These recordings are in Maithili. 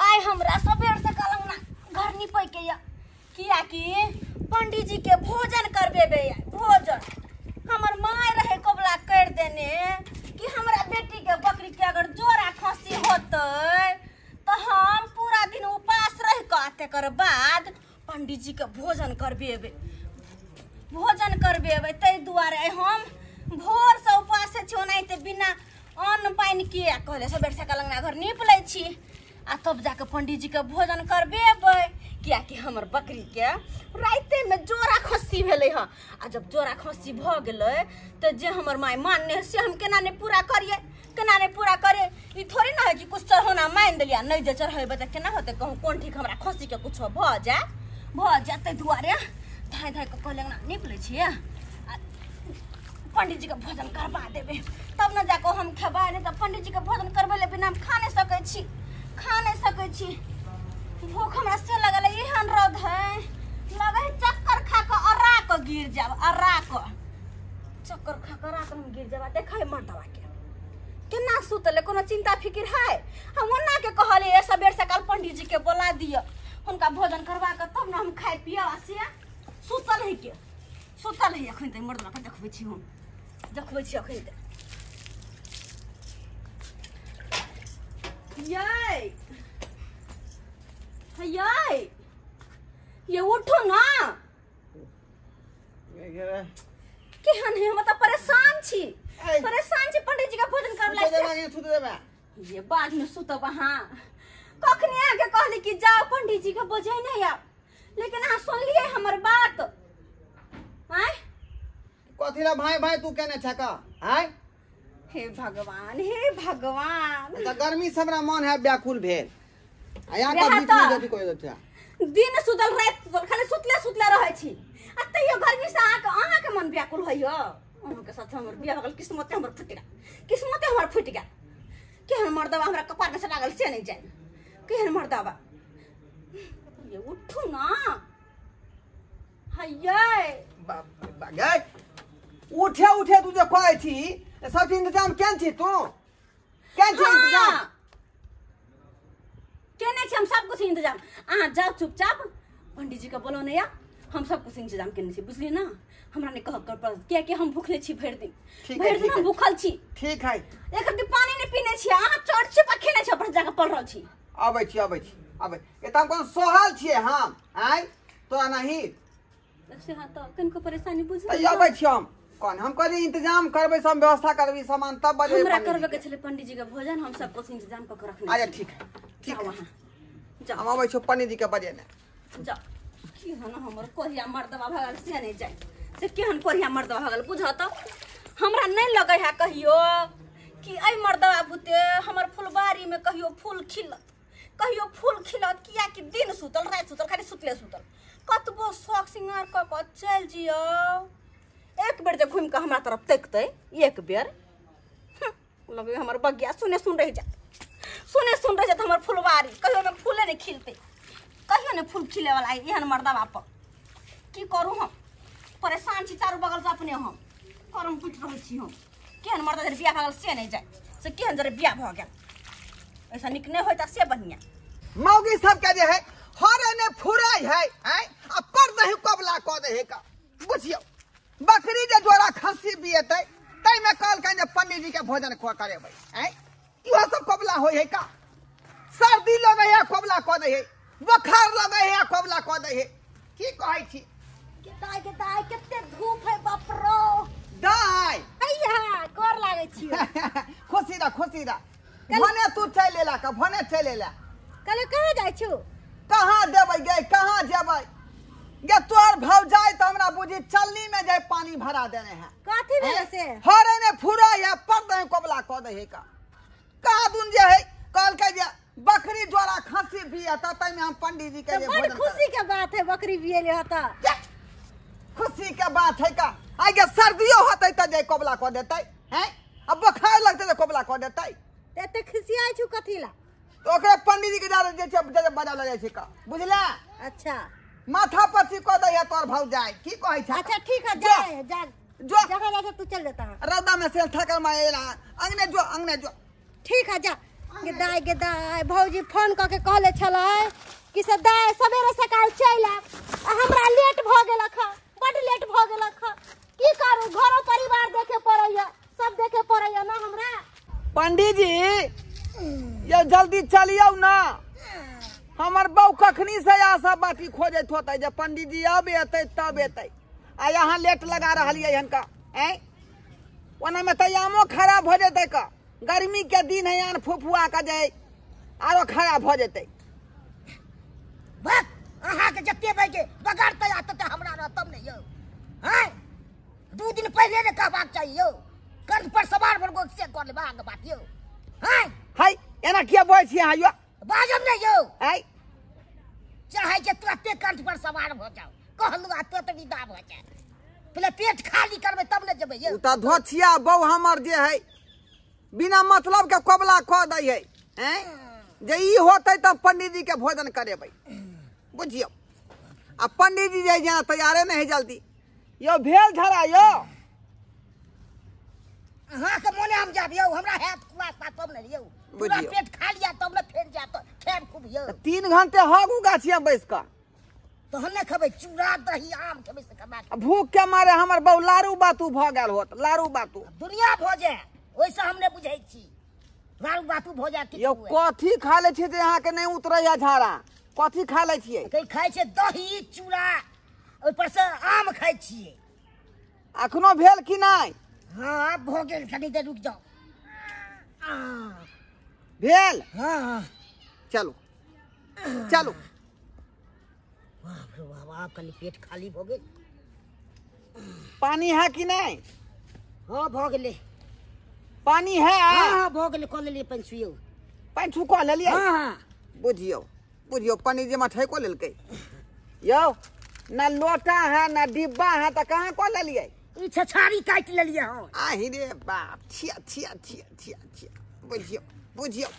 आइ हमरा सबेर से कलंगना घर निपै के या कियाकि पंडित जी के भोजन करबेबे। भोजन हमर माय रहे कबला कर देने कि हमरा बेटी के बकरी के अगर जोड़ा खसी होतै तो हम पूरा दिन उपास रह के तेकर बाद पंडित जी के भोजन करबेबे, भोजन करबेबे। ताहि दुआरे हम भोर से उपास छी, ओनाहिते बिना अन्न पानि के कहले सबेर से कलंगना घर नीप लै छी आ तब जाके पंडित जी के भोजन करबेबै। कियाकि हमर बकरी के राते में जोड़ा खस्सी भेलै हँ आ जब जोड़ा खस्सी भऽ गेलै तऽ जे हमर माय मानने से हम केना नहि पूरा करियै, केना नहि पूरा करियै। ई थोड़े ना है कि कुछ चढ़ौना मानि देलियै, नहि जे चढ़ेबै तऽ केना होतै? कहूँ कोन ठीक हमरा खस्सी के कुछो भऽ जाय, भऽ जाय। ताहि दुआरे धाँइ धाँइ कऽ कहले अंगना नीप लै छियै आ पंडित जी के भोजन करबा देबै तब ने जाकऽ हम खेबै। नहि तऽ पंडित जी के भोजन करबै लए बिना हम खा नहि सकै छी, खा नहि सकै छी। भूख हमरा से लगल है, एहन रौद है लगे है चक्कर खा कऽ अरा कऽ गिर जाब, अरा कऽ चक्कर खा कऽ अरा कऽ हम गिर जाब। देखै मर्दवा के केना सुतल, कोनो चिंता फिकिर है? हम ओना के कहलियै सबेर सकाल पंडित जी के बोला दिअ, हुनका भोजन करबा कऽ तब ने हम खाय पियब। आ से सुतल है के सुतल है। अखन तक मर्दवा के देखबै छी हम, देखबै छी अखन तक। यै यै ये उठो ना, केहन है? हम तऽ परेशान छी, परेशान छी। पंडित जी के भोजन करबला ये बाद में सुतब अहाँ। कखनी आके कहली कि जाओ पंडित जी के बजै नहीं आब, लेकिन अहाँ सुनलियै हमर बात? आँय कथी ला भाई भाई तू केने छका? आँय हे भगवान, हे भगवान, तऽ गर्मी से हमरा मन है व्याकुल भेल। आ यहाँ का बीच में जति कोई अच्छा दिन सुतल रात सुतल खाली सुतले सुतले रहै छी आ तैयो गर्मी से अहाँ के मन व्याकुल होइयो। अहाँ के साथ हमर बियाह हो गेल, किस्मते हमर फुटि गेल, किस्मते हमर फुटि गेल। केहन मर्दबा हमरा कपार में से लागल से नहीं जाए, केहन मर्दबा। ये उठू ना हैयै बाप रे, उठे उठे तू जे कहै छी सब चीज इंतजाम केन छी तू? केन छी इंतजाम? केने छी हम सब कुछ इंतजाम। अहाँ जाओ चुपचाप पंडित जी के बोलौने या, हम सब कुछ इंतजाम केने छी, बुझलियै ना? हमरा नहि कहब कर पड़त कियाकि हम भूखले छी भरि दिन, भरि दिन हम भूखल छी। ठीक है, एक रत्ती पानी नहि पीने छी, अहाँ चोट छिपा खेने छी, पर जाके पड़ रहल छी। अबै छी अबै छी अबै, एतऽ कोन सोहल छियै हम? आँय तोरा नहीं से हाँ तऽ कनिको परेशानी बुझ अबै छी हम। कौन हम कहलियै इंतजाम करबै, सब व्यवस्था करबै सामान तब बजेबै। हमरा करबै के छलै पंडित जी के भोजन, हम सब कुछ इंतजाम कऽ के रखने। अच्छा ठीक है, ठीक है, अहाँ जाओ। हम अबै छी पंडित जी के बजेने। जाओ। केहन हमर कोरिया मर्दबा भऽ गेल से नहि जाय, से केहन कोरिया मर्दबा भऽ गेल बुझऽ तऽ। हमरा नहि लगै है कहियो कि एहि मर्दबा बुते हमर फुलबाड़ी में कहियो फूल खिलत, कहियो फूल खिलत। कियाकि दिन सुतल राति सुतल खाली सुतले सुतल। कतबो शौक सिंगार कऽ कऽ चलि जियौ, एक बेर जे घूमि कऽ हमरा तरफ तकतै एक बेर, लगै हमर बगिया सुने सुन रहि जायत, सुने सुन रहि जायत हमर फुलबाड़ी। कहियो ओहिमे फूले नहि खिलतै, कहियो नहि फूल खिलेवला एहन मर्दबा पर। की करू हम, परेशान छी चारू बगलसँ अपने हम करम टूटि रहल छी हम। केहन मर्दा जरे बियाह भऽ गेल से नहि जाय, से केहन जरे बियाह भऽ गेल, ऐसा नीक नहि होइता से बढ़िआँ। मौगी सबके जे है हरे ने फुराइ है, आँय आ पर दही कबला कऽ दै है का, बुझियौ बकरी जे जोड़ा खस्सी बियेतै ताहिमे कहलकै जे पंडित जी के भोजन करेबै। आँय इहो सब कबला होइ है का? सर्दी लगै है कबला कऽ दै है, बोखार लगै है कबला कऽ दै है। की कहै छी? दाइ कते धूप है बाप रो। दाइ हैया गोर लागै छी। खुशी रह खुशी रह, भने तू चलि एला का, भने चलि एला। कहले कहाँ जाइ छु? कहाँ देबै गे, कहाँ जेबै गे? तोहर भौजाइ तऽ हमरा बुझी चलनी में जाय पानी भरा देने है। कथी भेल से? हरे ने फुरा है पर दही कबला कऽ दै है का। कहाँ दुन जे है कहलकै जे बकरी जोड़ा खस्सी बियेतै ताहिमे हम पंडित जी के जे बड़ खुशी के बात है, बकरी बियेले ह तऽ खुशी के बात है का। आइ गे सर्दियो होतै तऽ जे कबला कऽ देतै, हैं आ बोखार लगतै तऽ कबला कऽ देतै। एते खिसियाइ छु कथी ला? तऽ ओकरे पंडित जी के जे छै बजा लऽ जाइ छै का, बुझला? अच्छा माथा पची कऽ दै है तोहर भौजाइ। की कहै छै? अच्छा ठीक है, जा जा जो जगह जा तू चल जाता है। रौदा में से थकल मारे एला, अंगने जो अंगने जो। ठीक है जा। गे दाय भौजी फोन कऽ के कहले छलै कि से दाय सवेरे सकाल चलि आयब आ हमरा लेट भऽ गेलक हँ, बड लेट भऽ गेलक हँ। की करू, घरो परिवार देखे पड़ैया, सब देखे पड़ैया ना हमरा। पंडीजी ये जल्दी चलियौ ना, हमर बहू कखनी से आशा बाटी खोजैत होतै जे पंडीजी अब एतै तब एतै, आ यहाँ लेट लगा रहलियै हन का। ऐं ओना में तऽ आमो खराब हो जेतै का, गर्मी के दिन है, आन फुफुआ के जे आरो खराब हो जेतै। बस अहाँके जते बजे बगाड़तै आ तते हमरा रहतम नहि यौ। हैं 2 दिन पहिले ने कहबाक चाही यौ, कर्ज पर सवार भऽ से कऽ लेब अहाँके बात यौ। हैं है एना किया बजै छियै अहाँ यौ? बाजब नहि यौ। है चाहै छै तुरते कंठ पर सवार भऽ जाउ, कहलहुँ आ तुरत विदा भऽ जाय, पहिले पेट खाली करबै तब ने जेबै यौ। ओ तऽ धोछिया बहू हमर जे है बिना मतलब के कबला कऽ दै है। हैं जे ई होतै तब पंडीजी के भोजन करेबै, बुझियौ। आ पंडीजी जे यहाँ तैयारे नहि है जल्दी। यौ भेल झड़ा यौ? अहाँके मोने हम जायब यौ, हमरा हैत कुआसा तब ने यौ, पूरा पेट खा लिया तब ने फेर जायब खायब खूब यौ। 3 घंटे हगू गाछिया बैस कऽ तहन ने खेबै, चूड़ा दही आम खेबै से खेबाक। भूख के मारे हमर बहू लारू बातू भऽ गेल होत, लारू बातू दुनिया भऽ जाय ओहिसँ हम नहि बुझै छी, लारू बातू भऽ जाय। यौ कथी खा लै छियै जे अहाँके नहि उतरैया झाड़ा? कथी खा लै छियै? कहीं खाइ छै दही चूड़ा, ओहिपर से आम खाइ छियै। अखनो भेल कि नहि? हाँ आब भऽ गेल, कनी देर रुकि जाउ। भेल? हाँ चलू चलू। बाप रे बाप, आब कनी पेट खाली भऽ गेल। पानी है कि नहि? हाँ भऽ गेलै। पानी है? हाँ भऽ गेलै, कऽ लेलियै पंछू यौ। पंछू कऽ लेलियै? हाँ। बुझियौ बुझियौ पंडीजी मठैको लेलकै यौ, ना लोटा है ना डिब्बा है, तऽ कहाँ कऽ लेलियै? ई छछारी काटि लेलियै हँ। आहि रे बाप, छिया छिया छिया छिया छिया। बुझियौ बुझियौ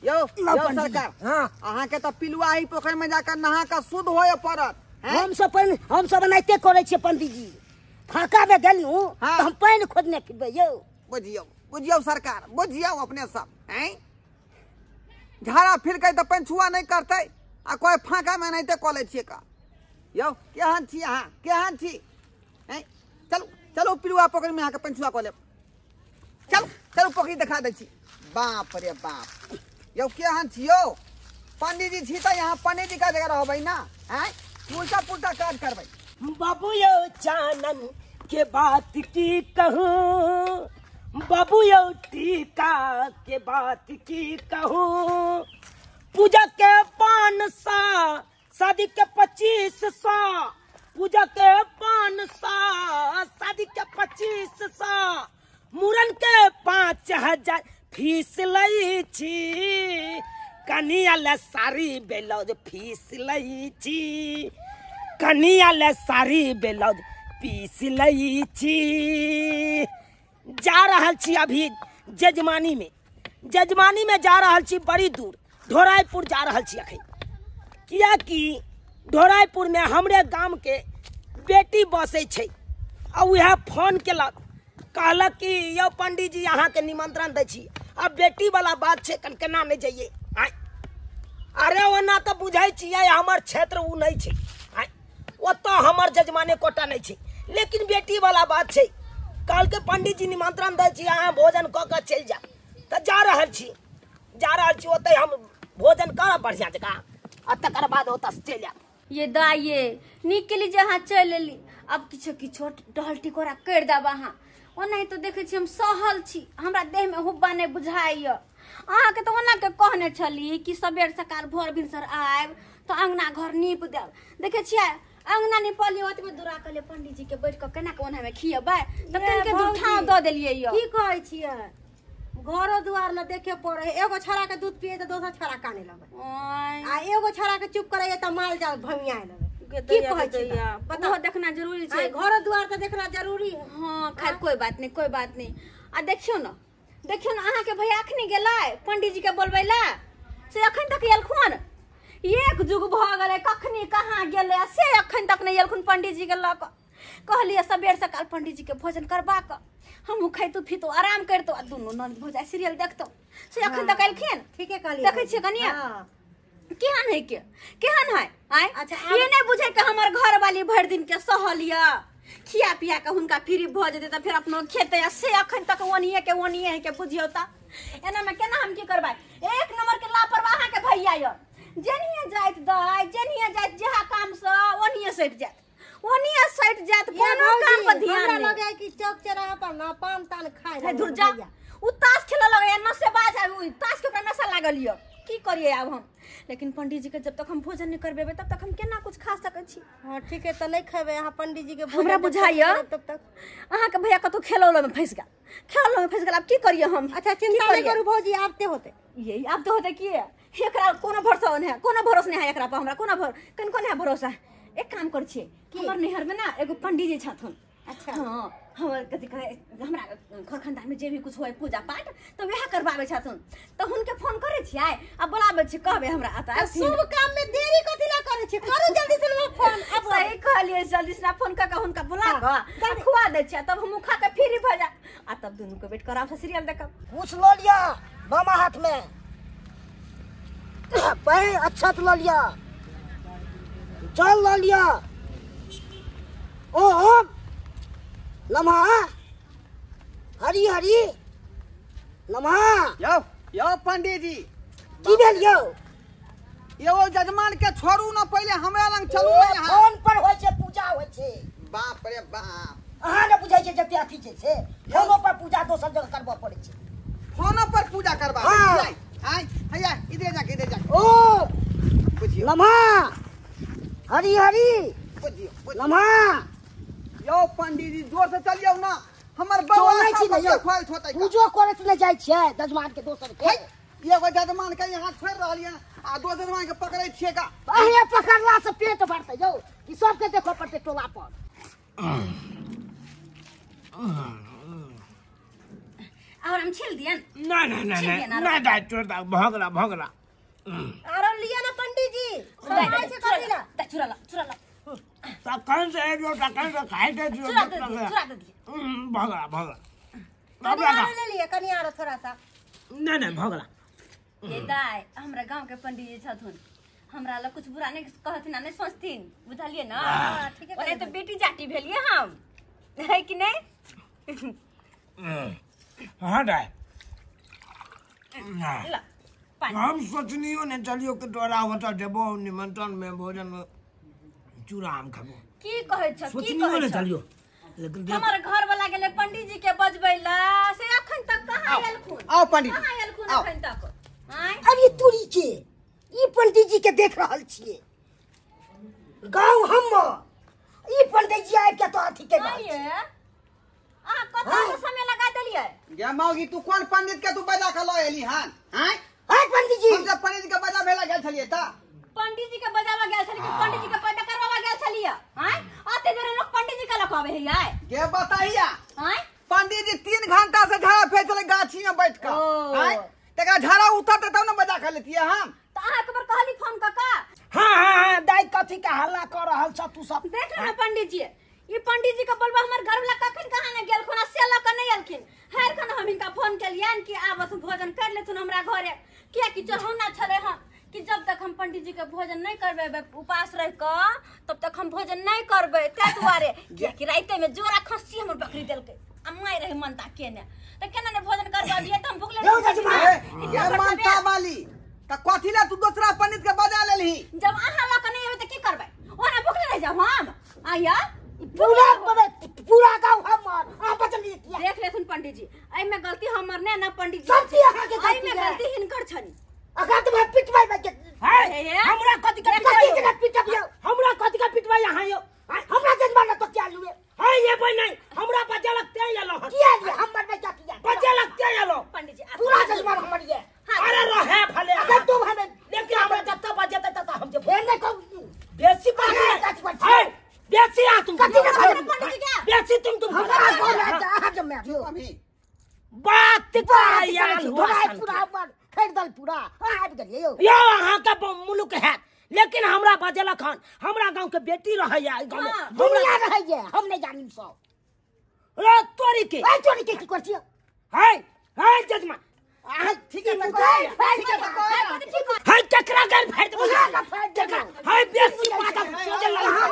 यौ यौ सरकार। हाँ अहाँके तऽ पिलुआही पोखरि में जाकर नहा कऽ शुद्ध होय पड़त। हमसब एनाहिते करै छियै पंडीजी, फाँका मे गेलहुँ तऽ हम पानि खोजने फिरबै यौ। बुझियौ बुझियौ सरकार, बुझियौ अपने सब। हैं झाड़ा फिरकै तऽ पंछुआ नहि करतै आ कोइ फाँका मे एनाहिते कऽ लै छियै का। यौ केहन छी अहाँ, केहन छी? हैं चलू चलू पिलुआ पोखरि में अहाँके पंछुआ कऽ लेब। चलू चलू पोखरि देखा दै छी। बाप रे बाप, यौ केहन छी यौ? पंडीजी छी तऽ यहाँ पंडीजी का जगह रहबै ना। हैं उल्टा पुल्टा काज करबै। बाबू यौ चानन के बात की कहूँ, बाबू यौ टीका के बात की कहूँ, पूजा के 500, शादी के 2500, पूजा के 500, शादी के 2500, मुरन के 5000 फीस लै छी, कनिया ले साड़ी ब्लाउज फीस लै छी, कनिया ले साड़ी ब्लाउज पीस लै छी। जा रहल छी अभी जजमानी में, जजमानी में जा रहल छी बड़ी दूर, ढोराईपुर जा रहल छी अखन, कियाकि ढोराईपुर में हमरे गाम के बेटी बसै छै आ उएह फोन केलक, कहलक कि यौ पंडीजी अहाँके निमंत्रण दै छी। अब बेटी वाला बात छै, कन केना नहि जइयै? आँय अरे ओना तऽ बुझै छियै हमर क्षेत्र ओ नहि छै, आँय ओतऽ हमर जजमाने कोटा नहि छै, लेकिन बेटी वाला बात छै। कहलकै पंडीजी निमंत्रण दै छी, अहाँ भोजन कऽ कऽ चलि जाउ। तऽ जा रहल छी, जा रहल छी ओतऽ हम भोजन करब बढ़िआँ जकाँ आ तकर बाद ओतऽ चलि आयब। ये दाइ ये नीक केली जे अहाँ चलि एली, अब किछो किछो टहल टिकोरा करि देब अहाँ। ओनाहि तऽ देखै छी हम सहल छी, हमरा देहमे हुब्बा नहि बुझाइए। अहाँके तऽ ओना के कहने छली कि सबेर सकाल भोर भिनसर आयब तऽ अङ्गना घर नीप देब। देखै छियै अङ्गना निपलियै ओतबे दूरा कहलियै पंडीजी के बैठ कऽ केना के ओनामे खियेबै, तऽ कनिके दूर ठाँव दऽ देलियै यौ। की कहै छियै, घरो दुआर न देखे पड़े है, एगो छड़ा के दूध पिए तऽ दोसर छड़ा काने लगै, आ एगो छड़ा के चुप करैए तऽ माल जाल भमियाए लगै। की कहै छियै बताओ, देखना जरूरी छै, घरो दुआर तऽ देखना जरूरी है। हाँ खैर कोई बात नहीं, कोई बात नहीं। आ देखियौ न देखियौ न अहाँके भैया अखनी गेलै पंडीजी के बोलबै ला, से अखन तक एलखुन? एक जुग भऽ गेलै कखनी कहाँ गेलै से अखन तक नहि एलखुन पंडीजी के लऽ कऽ। कहलियै सबेर सकाल पंडीजी के भोजन करबा कऽ हमहूँ खैतहुँ पीतहुँ आराम करितहुँ आ दुनू ननद भौजाइ सीरियल देखतहुँ। से अखन तक एलखिन। ठीके कहलियै। देखै छियै कनिया केहन है के केहन है आय। अच्छा, ये नहीं बुझे के हमर घर वाली भरि दिन के सहल या खिया पिया के हुनका फ्री भ जेतै त फेर अपनो खेतै आ से अखन तक ओनिए के ओनिए है के बुझियौ त एना में केना हम की करबै। एक नंबर के लापरवाह के भैया य जेनिए जाइत दाइ जेनिए जाइत जेहा काम से ओनिए सटि जात ओनिए सटि जात कोनो काम पर ध्यान हमरा नहीं। लगे कि चौक चौराहा पर ना पान तान खाए हे धुर जा उ ताश खेलऽ लगैया नशेबाज है उ ताश के ओकरा नशा लागल य की करिए आब हम। लेकिन पंडित जी के जब तक हम भोजन नहीं करबेबै तब तक हम केना कुछ खा सकै छी। हां ठीक है त नहीं खेबै अहाँ पंडित जी के भोजन हमरा बुझाइया तब तक अहाँ के भैया कतौ खेलौलो में फंस गेल खेलौलो में फंस गेल आब की करिए हम। अच्छा चिंता नहीं करू भौजी आबते होते ये आब तो होते की एकरा कोनो भरोसा नहीं है कोनो भरोसा नहीं है एकरा पर हमरा कोनो कनको नहीं है भरोसा। एक काम कर छियै हमर नैहर में ना एगो पंडित जी छथुन। अच्छा हाँ हमर कथी कहे हमरा घर खानदान में जे भी कुछ होय पूजा पाठ तो वएह करबाबै छथुन त हुनके फोन करै छियै आ बोलाबै छियै कहबै हमरा आता शुभ काम में देरी कथी ला करै छी करू जल्दी से फोन। अब सही कहलियै जल्दी से फोन क के हुनका बोला क खुआ दै छियै तब हमहूँ खा के फ्री भ जा आ तब दुनू के बैठ के आराम से सीरियल देखब। कुछ ल लिया मामा हाथ में पै अच्छा ल लिया जल ल लिया ओ नमः हरि हरि नमः। यौ यौ पंडित जी की भेल यौ? यो जजमान के छोड़ू न पहिले हमरा लंग चलू न। यहाँ फोन पर होय छै पूजा होय छै। बाप रे बाप अहाँ ने बुझै छै जते अथी छै से फोनो पर पूजा दोसर जगह करबऽ पड़ै छै। फोनो पर पूजा करबा आय हैया इधर जा इधर जा ओ बुझियो नमः हरि हरि बुझियो नमः। यौ पंडित जी जोर से चलियौ ना हमर बौआ छी ने यौ पूजो करे ने जाय छियै जजमान के दोसर के एगो जजमान के यहाँ छोड़ रहल ये आ दोसर जजमान के पकड़ै छियै का अहे पकड़ला से पेट भरतै यौ ई सब के देखऽ पड़तै टोला पर। और हम छील दियन ना ना ना ना ना दाइ छोड़ दा भगला भगला आरो लिया ना पंडित जी समय से कथी ला दा चुरा ला चुरा ला तखन से एलियो तखन से खाइ दे दियो चुरा दे दियो चुरा दे दियो भगला भगला कनि आरो ले लिया कनि आरो थोड़ा सा ना ना भगला। ये दाइ हमरा गांव के पंडित जी छथुन हमरा ल कुछ बुरा नहीं कहथिन आ नहीं सोचथिन बुझलिए ना। हां ठीक है ओने तो बेटी जाटी भेलिए हम है कि नहीं। हां दाइ ला पानी हम सोचनियो ने चलियो के तोरा होता देबो निमंत्रण में भोजन में चूड़ा आम खाबो की कहै छ की कहै छ चलियो। लेकिन हमर घर वाला गेले पंडित जी के बजबै ला से अखन तक कहां एलखुन? आओ पंडित कहां एलखुन अखन तक? आय अरे तोरी के ई पंडित जी के देख रहल छियै गांव हम ई पंडित जी आबि के तो अथी के आइए अहाँ कत समय लगा देलियै? गे मौगी तू कोन पंडित के तू बजा के ल एली हन? आय हाय पंडित जी हम जब पंडित जी के बजा भेला गेल छलियै त पंडित जी के बजावा गेल छलियै कि पंडित जी के पैदा करवावा गेल छलियै? आय अते देर लोग पंडित जी के लकावे है आय गे बताइया आय पंडित जी 3 घंटा से झाड़ा फेंक चले गाछी में बैठ के आय तकरा झाड़ा उतरते तब न बजा के लेतियै हम। त अहाँ के बर कहली फोन क का? हां हां हां दाइ कथी के हल्ला कर रहल छ तू सब? देख ना पंडित जी ई पंडित जी के बोलबा हमर घर वाला कखन कहां ने गेल खोना से ल के नहीं एलखिन। हर खन हम इनका फोन केलियन कि आबस भोजन कर लेथुन हमरा घरे किया कि चढ़ौना छले हम कि जब तक हम पंडित जी के भोजन नहीं करबे उपास रह के तब तक हम भोजन नहीं करबे ते दुआरे किया कि राते में जोरा खस्सी हमर बकरी देलकै आ माय रहे मनता केने त केना ने भोजन करबा दिए त हम भुखले ये मनता वाली त कथी ला तू दोसरा पंडित के बजा लेलही? जब अहाँ ल के नहीं एबै त की करबै? ओना भुखले रह जाब हम आया पूरा पूरा गांव हमर अहाँ बचलियै किया? देख लेथुन पंडित जी एहि में गलती हमर ने ना पंडित जी सब अहाँ के एहि में गलती हिनकर छनि। अखन त भाई पिटबै के है हमरा कथि के पिटब यौ हमरा कथि के पिटबै यहाँ यौ हमरा जजमान तो क्या लुए है ये भाई नहीं हमरा बजे लगते एलो किया लिए हमर बच्चा किया बजे लगते एलो पंडित जी पूरा जजमान हमर ये अरे रहे भले अगर तुम हमें लेकिन हमरा जत्ता बजे तत्ता हम जे फेर नहीं कहू बेसी है बेसी आ तुम कथि के पंडित जी के बेसी तुम हमरा बोल अहाँ जमे अभी बात यार पूरा पूरा हमर खरीदल पूरा आबि गेलियै यौ यौ अहाँ के मुलुक है लेकिन हमरा बजेलक हन हमरा गांव के बेटी रहैया गांव में दुनिया रहैया हम नहीं जानी सब रे तोरी के ए तोरी के की कर छियै है है जजमान अहाँ ठीक है ठीक है हाय केकरा घर फाड़ देबै केकरा हाय बेसी बात चल अहाँ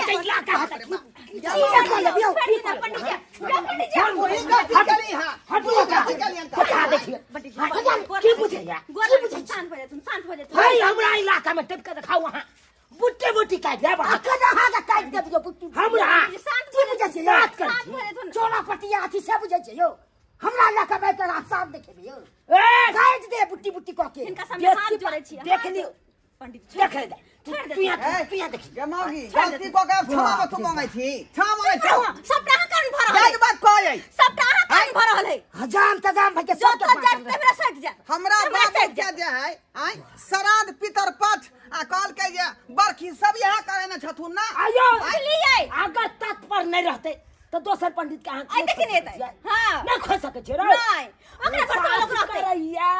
के इलाका की बुझैया हाय हमरा इलाका में टपका देखाउ अहाँ बुट्टे बुट्टी काटि देब अखन अहाँ के काटि देब यौ बुट्टी हमरा की बुझै छियै बात कर चोरा पटिया अथी से बुझै छियै यौ हमरा इलाका में के साफ देखेबै यौ ए काटि दे बुट्टी बुट्टी कऽ के हिनका सामने हाथ जोड़ै छी देख लियौ पंडित देख ले तू यहाँ देखी गमागी गलती कऽ के क्षमा मत मांगै छी क्षमा मांगै छी सबटा अहाँ कान भऽ रहल जात बात कहै सबटा अहाँ कान भऽ रहल है हजाम तजाम भाई के जो तो जात हमरा सट जा हमरा बाबू के जे है आय श्राद्ध पितर पक्ष आ कहल के जे बरखी सब यहाँ करे ने छथुन ना आयो लिए अगर तत्पर नहीं रहते तो दोसर पंडित के अहाँ आइ देखि नहीं एतै हां नहीं खोज सकै छियै रे नहीं ओकरा भरसा लोक रहतै करैया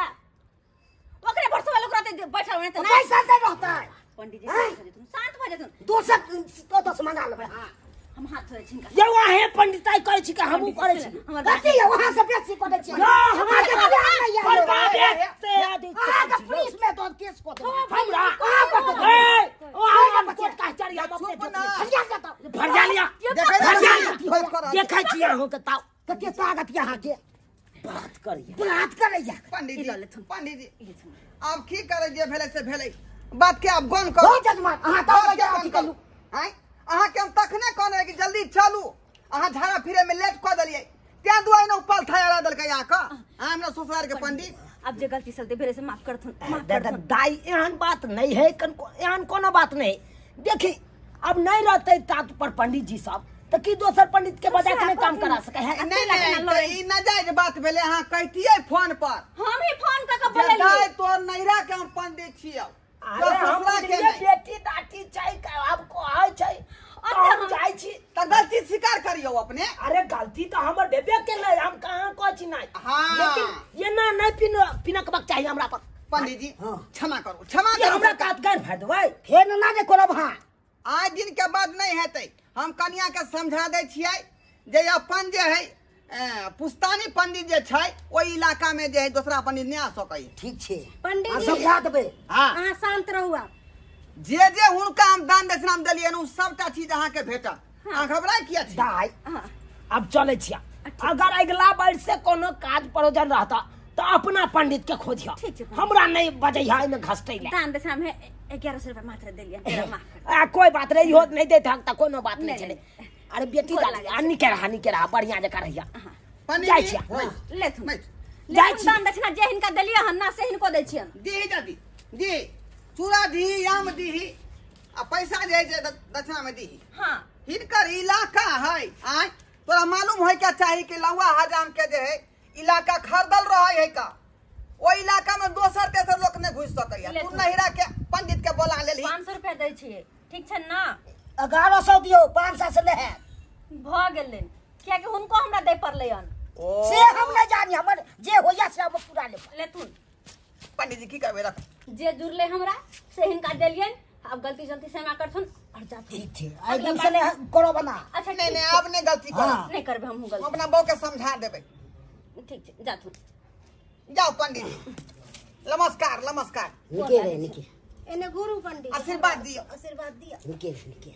ओकरे भरसा लोक रहतै बैठल रहतै नहीं पैसा दे रहतै पंडित जी शांत हो जेथुन शांत हो जेथुन दोसर तो से मंगा लेबै हां हम हाथ धोइ छी यौ अहें पंडिताई करै छी कि हमहूँ करै छी हमर कथी यौ अहाँ से बेसी करै छी यौ हमरा अहाँके ज्ञान नहि यऽ पर बाप से आदि अहाँके पुलिस में तो केस कऽ देबै हमरा अहाँ पर कऽ देबै ए ओ हम कोर्ट कचहरी हम अपने चुप ना। फरिया जाता फरिया लिया देखै फरिया छी बात कर रहल देखै छी अहूँ के ताव कते ताकत यऽ अहाँके बात करिया बात करैया पंडित जी पंडित जी आब की करै जे भेलै से भेलै बात के आब गन करू हो जजमान अहाँ तऽ बात के अथी गन करू करू आँय अहाँके हम तखने कहने कि जल्दी चलू अहाँ झाड़ा फिरे में लेट कऽ देलियै तें दुआरे ने उपल थाया देलकै अहाँके अहाँ हमरा ससुरार के पंडित अब जे गलती सलती भेलै से माफ करथुन माफ करथुन दाई एहन बात नहीं है एहन कोनो बात नहीं देखी अब नहीं रहते तात पर पंडित जी सब तो की दोसर पंडित के बजा के नहीं काम करा सके है नहीं नहीं तऽ ई नाजायज बात भेलै अहाँ कहितियै फोन पर हम ही फोन क के जे बोललियै दाइ तोर नैहरा के हम पंडित छियौ अरे हम ससुरा के बुझलियै नहि बेटी दाटी छै आब कहै छै तऽ हम जाइ छी तऽ गलती स्वीकार करियौ अपने अरे गलती तो हमर बेबे के ले हम कहाँ कहै छी नहीं हाँ। लेकिन ये ना नहीं पिनकबाक चाहिए हमरा पर पंडित जी क्षमा करू क्षमा ये करू हमरा कात गारि फाड़ि देबै फेर ना जे करब अहाँ आइ दिन के बाद नहीं हेतै हम कनिया के समझा दै छियै जे अपन जे है पुस्तानी पंडित जे छै ओहि इलाका में जे है दोसरा पंडित नहि आ सकै ठीक छै पंडित अहाँ जी। समझा देबै हाँ अहाँ शांत रहू आब जे जे हुनका हम दान दक्षिणा मे देलियनि ओ सबटा चीज अहाँके भेटत अहाँ घबराइ किया छी दाइ अब चलै छियै अगर अगिला बार से कोनो काज परोजन रहता तो अपना पंडित के खोजिह ठीक छै। हमरा नहीं बजैहा एहिमे घसटै ले दान दक्षिणा में 1100 रुपया मात्र देलियै तेरा माफ कर आ कोई बात नहीं होत नहीं देत हक त कोनो बात नहीं नहीं, छलै नहीं। अरे बेटी गोर दादी लागै आ निके रहा निके रहा बढ़िया जकाँ रहिया पंडित जाइ जी छियै लेथुन बैठ। जाइ छी। दान दक्षिणा जे हिनका देलियै हन ना से हिनको दै छियन दीही दादी दीही चूड़ा दीही आम दीही आ पैसा जे है से दक्षिणा में दीही हां हिनकर इलाका है आय तोरा मालूम है क्या चाही कि लौआ हजाम के जे है इलाका खरीदल रहे है का ओहि इलाका में दोसर तेसर लोक नहीं घुस सकैया ले तू तू। नहिरा के पंडित के बोला लेलही 500 रुपया दै छियै ठीक छै ना 1100 दियौ 500 से नहि हैत भऽ गेलै कियाकि हुनको हमरा दै पड़लै हन ओ से हम नहि जानी हमर जे होइया से हम पूरा लेबै लेथुन पंडित जी की करबै रख जे जुड़लै हमरा से हिनका देलियनि अब गलती जल्दी क्षमा करथुन और जाथुन ठीक छै आइ दिन से नहि करब ना अच्छा नहीं ठीक नहीं छै। अब नहीं गलती करब हाँ। नहीं करबै हमहूँ हम गलती अपना बहू के समझा देबै ठीक छै जाथुन जाओ पंडित जी नमस्कार नमस्कार निके रहे निके एने गुरु पंडित आशीर्वाद दियौ आशीर्वाद दियौ निके रहे निके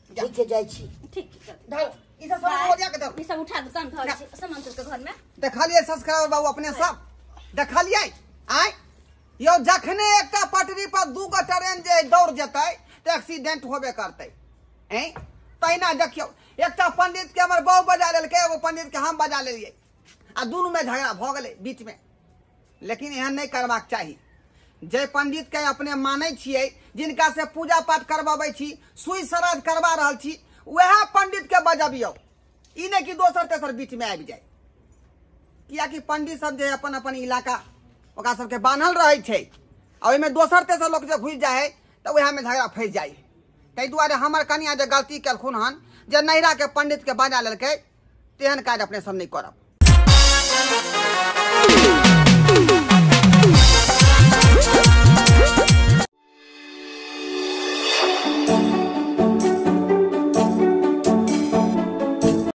ठीक छै जाइ छी ठीक छै जाथुन। धर ई सब सामान ओरिया के धर ई सब उठा दू तहन धरै छी सामान तोड़ के घर में देखलियै सब्सक्राइबर बाबू अपने सब देखलियै आय यौ जखने एकटा पटरी पर दू गो ट्रेन जे दौड़ जेतै तऽ एक्सीडेंट होबे करतै ऐं तहिना देखियौ एकटा पंडित के हमर बहू बजा लेलकै एगो पंडित के हम बजा लेलियै आ दुनू में झगड़ा भऽ गेलै बीच में लेकिन एहन नहि करबाक चाही जे पंडित के अपने मानै छियै जिनका से पूजा पाठ करबाबै छी सुई श्राद्ध करबा रहल छी वएह पंडित के बजबियौ ई नहि कि दोसर तेसर बीच में आबि जाय कियाकि पंडित सब जे अपन अपन इलाका ओकरा सबके बान्हल रहै छै आ ओहिमे दोसर तेसर लोक जे घुसि जाइ है तऽ वएहमे झगड़ा फँसि जाइ है ताहि दुआरे हमर कनिया जे गलती केलखुन हन जे नैहराके पंडितके बजा लेलकै तेहन काज अपने सब नहि करब।